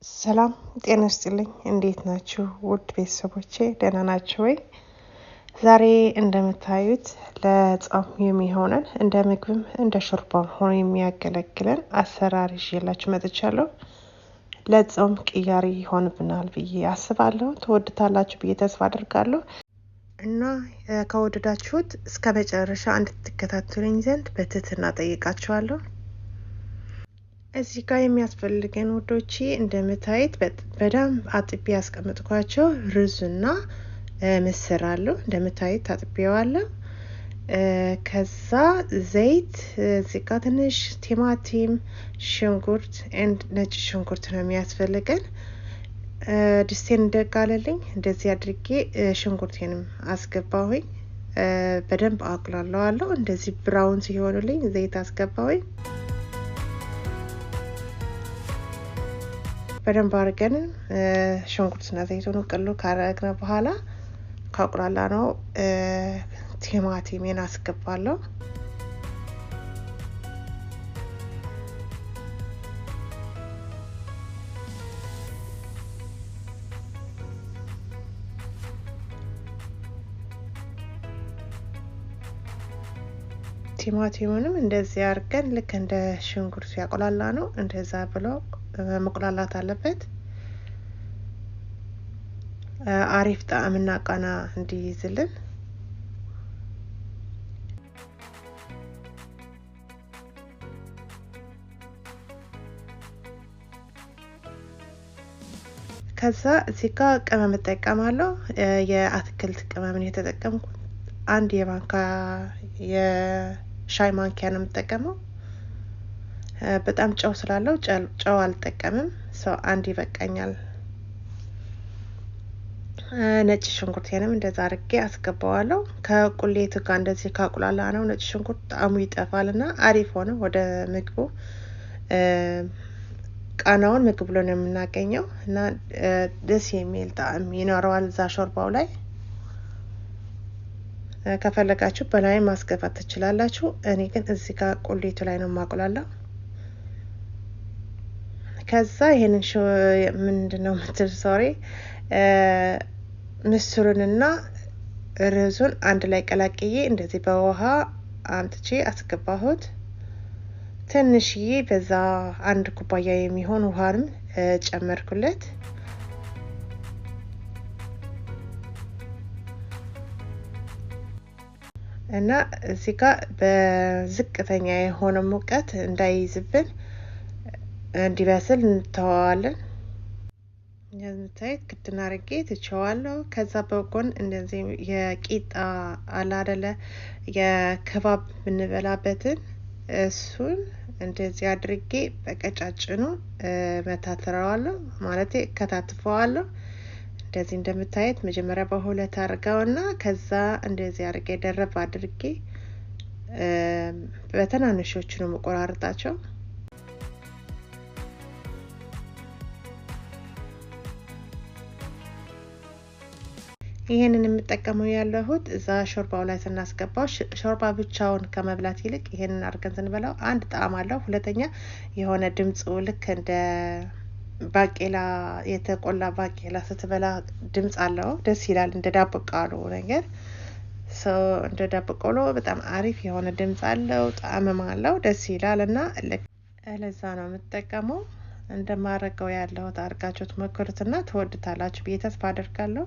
ሰላም ጤና ይስጥልኝ። እንዴት ናችሁ ውድ ቤተሰቦቼ? ደህና ናችሁ ወይ? ዛሬ እንደምታዩት ለጾም የሚሆነን እንደ ምግብም እንደ ሾርባም ሆኖ የሚያገለግለን አሰራር ይዤላችሁ መጥቻለሁ። ለጾም ቅያሪ ይሆንብናል ብዬ አስባለሁ። ትወዱታላችሁ ብዬ ተስፋ አድርጋለሁ እና ከወደዳችሁት እስከ መጨረሻ እንድትከታተሉኝ ዘንድ በትህትና ጠይቃችኋለሁ። እዚህ ጋር የሚያስፈልገን ውዶቼ እንደምታዩት በደንብ አጥቤ ያስቀምጥኳቸው ሩዝና ምስር አለው። እንደምታዩት አጥቤዋለሁ። ከዛ ዘይት እዚህ ጋር ትንሽ ቲማቲም፣ ሽንኩርት and ነጭ ሽንኩርት ነው የሚያስፈልገን። ድስቴን እንደጋለልኝ እንደዚህ አድርጌ ሽንኩርቴንም አስገባሁኝ። በደንብ አቁላለዋለሁ። እንደዚህ ብራውን ሲሆኑልኝ ዘይት አስገባሁኝ። በደንብ አድርገን ሽንኩርትና ዘይቱን ቅሉ ካረግነ በኋላ ካቁላላ ነው ቲማቲሜን አስገባለሁ። ቲማቲሙንም እንደዚህ አድርገን ልክ እንደ ሽንኩርቱ ያቆላላ ነው እንደዛ ብሎ መቁላላት አለበት። አሪፍ ጣዕምና ቃና እንዲይዝልን። ከዛ እዚህ ጋር ቅመም እጠቀማለሁ። የአትክልት ቅመምን የተጠቀምኩት አንድ የማንካ የሻይ ማንኪያ ነው የምጠቀመው። በጣም ጨው ስላለው ጨው አልጠቀምም። ሰው አንድ ይበቃኛል። ነጭ ሽንኩርቴንም እንደዛ አድርጌ አስገባዋለሁ። ከቁሌቱ ጋር እንደዚህ ካቁላላ ነው ነጭ ሽንኩርት ጣዕሙ ይጠፋልና አሪፍ ሆነ ወደ ምግቡ ቃናውን ምግብ ብሎ ነው የምናገኘው እና ደስ የሚል ጣዕም ይኖረዋል እዛ ሾርባው ላይ። ከፈለጋችሁ በላይ ማስገባት ትችላላችሁ። እኔ ግን እዚህ ጋር ቁሌቱ ላይ ነው ማቁላላው። ከዛ ይሄንን ምንድነው ምትል ሶሪ ምስሩንና ሩዙን አንድ ላይ ቀላቅዬ እንደዚህ በውሃ አምጥቼ አስገባሁት። ትንሽዬ በዛ አንድ ኩባያ የሚሆን ውሃንም ጨመርኩለት። እና እዚህ ጋር በዝቅተኛ የሆነ ሙቀት እንዳይይዝብን እንዲበስል እንተዋዋለን። እንደምታዩት ክድን አድርጌ ትቼዋለሁ። ከዛ በጎን እንደዚህ የቂጣ አለ አይደለ የከባብ የምንበላበትን እሱን እንደዚህ አድርጌ በቀጫጭኑ መታትረዋለሁ፣ ማለት ከታትፈዋለሁ። እንደዚህ እንደምታዩት መጀመሪያ በሁለት አድርገውና ከዛ እንደዚህ አድርጌ ደረብ አድርጌ በትናንሾቹ ነው የምቆራርጣቸው። ይሄንን የምጠቀመው ያለሁት እዛ ሾርባው ላይ ስናስገባው ሾርባ ብቻውን ከመብላት ይልቅ ይሄንን አድርገን ስንበላው አንድ ጣዕም አለው፣ ሁለተኛ የሆነ ድምፁ ልክ እንደ ባቄላ የተቆላ ባቄላ ስትበላ ድምፅ አለው፣ ደስ ይላል። እንደ ዳቦ ቃሉ ነገር እንደ ዳቦ ቆሎ በጣም አሪፍ የሆነ ድምፅ አለው፣ ጣዕምም አለው፣ ደስ ይላል። እና ለዛ ነው የምጠቀመው። እንደማረገው ያለሁት አድርጋችሁ ትሞክሩትና ትወዱታላችሁ ብዬ ተስፋ አደርጋለሁ።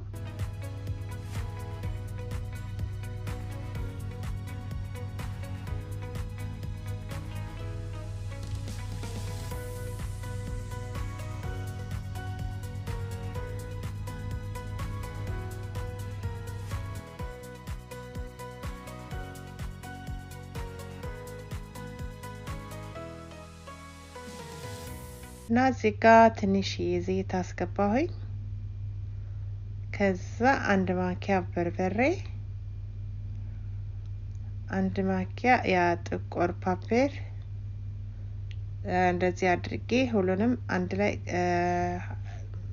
እና እዚህ ጋር ትንሽዬ ዘይት አስገባሁኝ። ከዛ አንድ ማንኪያ በርበሬ፣ አንድ ማንኪያ የጥቁር ፓፔር እንደዚህ አድርጌ ሁሉንም አንድ ላይ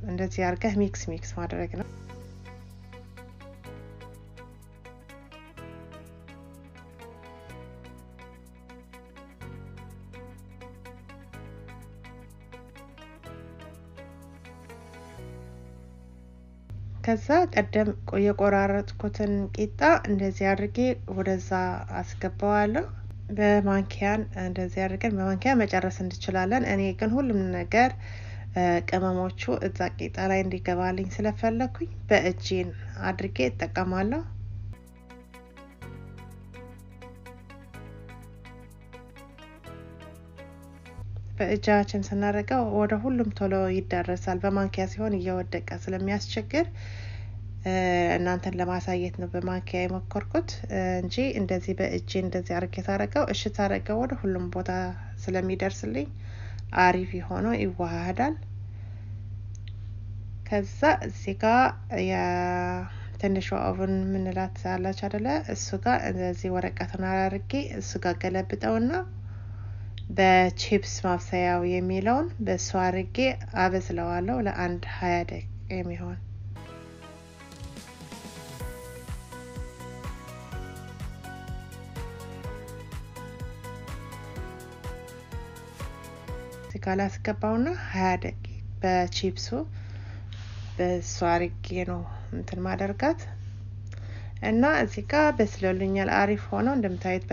እንደዚህ አድርገህ mix mix ማድረግ ነው። ከዛ ቀደም የቆራረጥኩትን ቂጣ እንደዚህ አድርጌ ወደዛ አስገባዋለሁ። በማንኪያን እንደዚህ አድርገን በማንኪያ መጨረስ እንችላለን። እኔ ግን ሁሉም ነገር ቅመሞቹ እዛ ቂጣ ላይ እንዲገባልኝ ስለፈለኩኝ በእጄን አድርጌ እጠቀማለሁ። በእጃችን ስናደርገው ወደ ሁሉም ቶሎ ይዳረሳል። በማንኪያ ሲሆን እየወደቀ ስለሚያስቸግር እናንተን ለማሳየት ነው በማንኪያ የሞከርኩት እንጂ እንደዚህ በእጄ እንደዚህ አድርጌ ሳረገው እሽት ሳረገው ወደ ሁሉም ቦታ ስለሚደርስልኝ አሪፍ የሆነው ይዋሃዳል። ከዛ እዚህ ጋር የትንሿ oven ምንላት አላች አደለ? እሱ ጋር እንደዚህ ወረቀቱን አድርጌ እሱ ጋር ገለብጠውና በቺፕስ ማብሰያው የሚለውን በእሱ አድርጌ አበስለዋለሁ ለአንድ 20 ደቂቃ የሚሆን። እዚህ ጋር ላስገባውና 20 ደቂቃ በቺፕሱ በእሱ አድርጌ ነው እንትን ማደርጋት እና እዚህ ጋር በስሎልኛል። አሪፍ ሆኖ እንደምታዩት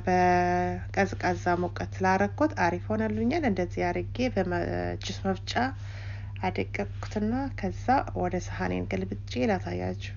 በቀዝቃዛ ሙቀት ስላረኩት አሪፍ ሆነልኛል። እንደዚህ አርጌ በጁስ መፍጫ አደቀቅኩትና ከዛ ወደ ሰሀኔን ገልብጬ ላሳያችሁ።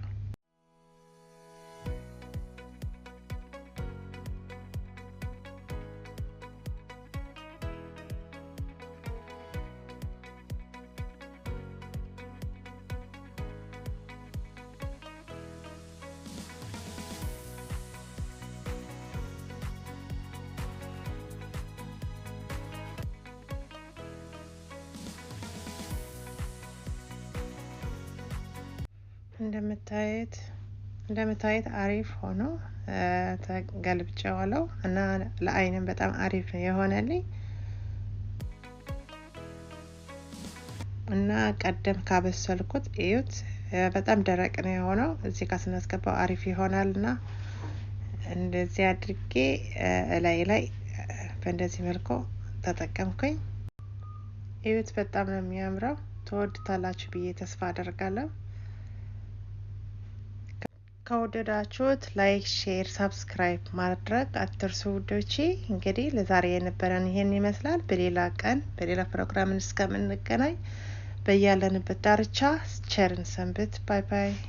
እንደምታዩት አሪፍ ሆኖ ተገልብጬዋለሁ እና ለአይንም በጣም አሪፍ ነው የሆነልኝ። እና ቀደም ካበሰልኩት እዩት፣ በጣም ደረቅ ነው የሆነው። እዚህ ጋር ስናስገባው አሪፍ ይሆናል እና እንደዚህ አድርጌ እላይ ላይ በእንደዚህ መልኩ ተጠቀምኩኝ። እዩት፣ በጣም ነው የሚያምረው። ትወዱታላችሁ ብዬ ተስፋ አደርጋለሁ። ከወደዳችሁት like፣ share፣ subscribe ማድረግ አትርሱ ውዶቼ። እንግዲህ ለዛሬ የነበረን ይሄን ይመስላል። በሌላ ቀን በሌላ ፕሮግራም እስከምንገናኝ በያለንበት ዳርቻ ቸርን ሰንብት። Bye bye።